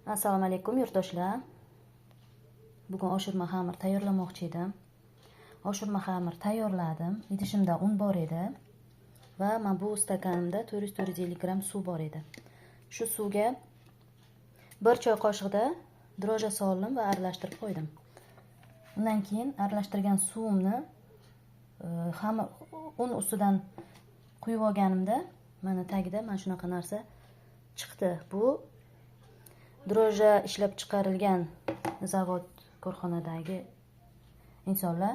Assalomu alaykum yurtdoshlar. Bugun oshirma xamir tayyorlamoqchi edim. Oshirma xamir tayyorladim. Idishimda un bor edi va mana bu stakanimda 400-450 gramm suv bor edi. Shu suvga 1 choy qoshiqda dro'ja soldim va aralashtirib qo'ydim. Undan keyin aralashtirgan suvimni xamir un ustidan quyib olganimda mana tagida mana shunaqa narsa chiqdi. Bu dro'ja ishlab chiqarilgan zavod korxonadagi insonlar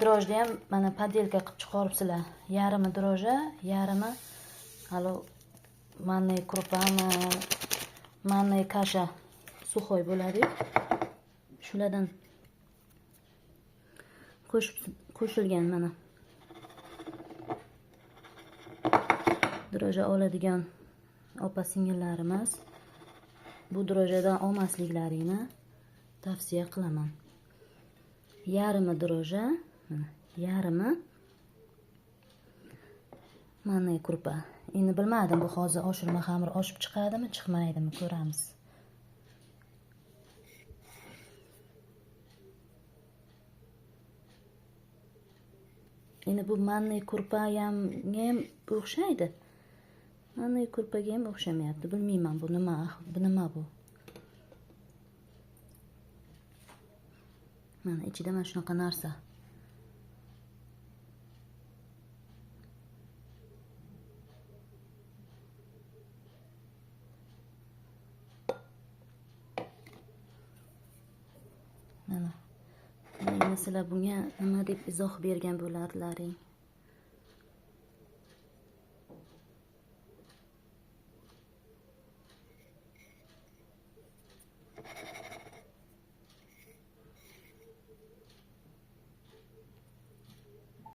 drojni ham mana podelka qilib chiqaribsizlar. Yarmi dro'ja, yarmi hali manniy krupami, manniy kasha suxoy bo'ladi-yu. Shulardan qo'shilgan mana. Dro'ja oladigan opa singillarimiz bu dro'jadan olmasliklaringni tavsiya qilaman. Yarmi dro'ja, mana yarmi manniy krupa. Endi bilmadim, bu hozir oshirma xamir oshib chiqadimi, chiqmaydimi, ko'ramiz. Endi bu manniy krupa ham o'xshaydi. Manniy krupaga ham o'xshamayapti. Bilmayman bu nima, bu nima bu. Mana ichida mana shunaqa narsa. Mana. Endi sizlar bunga nima deb izoh bergan bo'lardilaring?